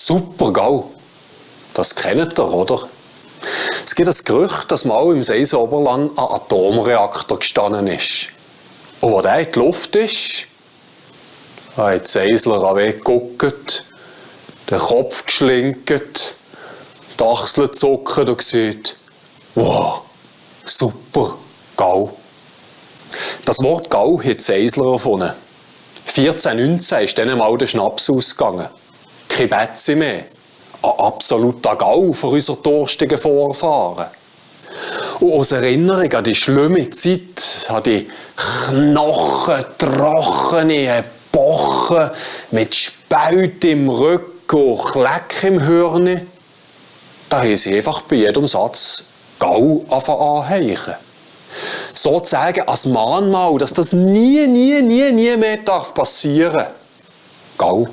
Super GAU. Das kennt ihr, oder? Es gibt das Gerücht, dass mal im Seisen-Oberland ein Atomreaktor gestanden ist. Und wo der in die Luft ist, hat die Seisler weggeguckt, den Kopf geschlinkt, die Achseln zuckt und gesagt, wow, super, GAU. Das Wort GAU hat die Seisler erfunden. 1419 ist dann mal der Schnaps ausgegangen. Kein Betze mehr. Ein absoluter GAU für unsere durstigen Vorfahren. Und aus Erinnerung an die schlimme Zeit, an die knochentrockene Epoche mit Spalt im Rücken und Kleck im Hirn, da haben sie einfach bei jedem Satz GAU anheichen. Sozusagen als Mahnmal, dass das nie mehr passieren darf. GAU.